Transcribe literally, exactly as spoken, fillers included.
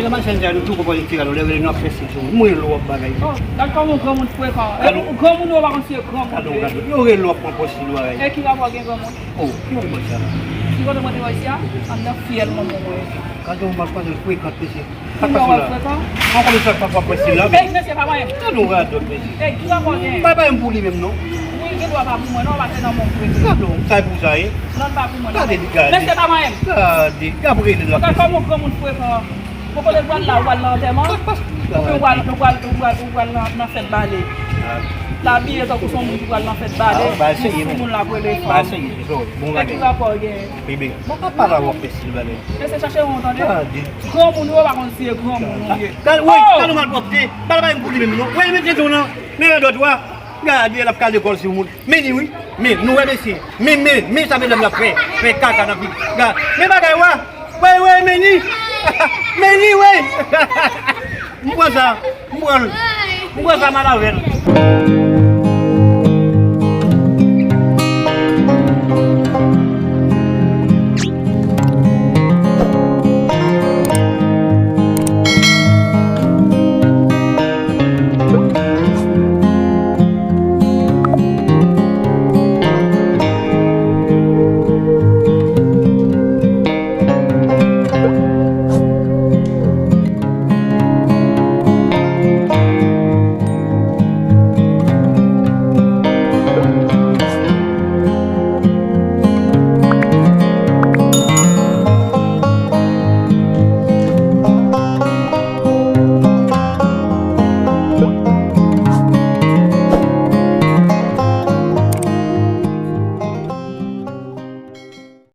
Machann sa nou tou konprann ti gade lè rele nou ap fè stil sou moun. Mwen lou ap bagay. Oh, gad kòman yon granmoun frekan. E granmoun yo pa konn si e granmoun. Gade w, gade w. Yo rele w ap pran pòs stil bagay. E ki rapò gen granmoun? Oh, ki moun sa? Ki kote mwen te wè isi a? Anndan fyèl manman mwen. Gade yon machann frekan mesye. Sa k pase la? Mwen konnen sa k pase la. Ey, mesye, pa manyen m. Gade yon radòt mesye. Ey, ki rapò gen? Pa bay m pou li menm non. Wi, gen dwa pa pou mwen non, paske nan mwen vre. Gade yon, sa e pou sa ye. Non, pa pou mwen non. Gade li, gade. Mesye, pa manyen m. Gade, gade rele l ap. Gade kòman yon granmoun frekan. Poko lè pral la, ou pral nan antèman? Ou pral, ou pral, ou pral, ou pral nan, nan fèt bale. L abiye tankou se yon moun ki pral nan fèt bale. Li sou moun la pou elevan. E ki rapò gen? Bebe, mwen pa pale avè w mesye bale. Mesye chache yon tande. Granmoun yo pa konn si e granmoun ou ye. Gade, woy, gade malpwòpte. Pale pa pou li menm non. Woy, men tete w nan. Men radòt ou a. Gade, l ap kale kò l sou moun. Men li wi. Men, nou wè mesye. Men, men, men sa medam nan fè. Fè kaka nan pi. Gade. Men bagay ou a. Woy, woy, men li. Men li, woy. M pran sa. M pran l. M pran sa mal avè l.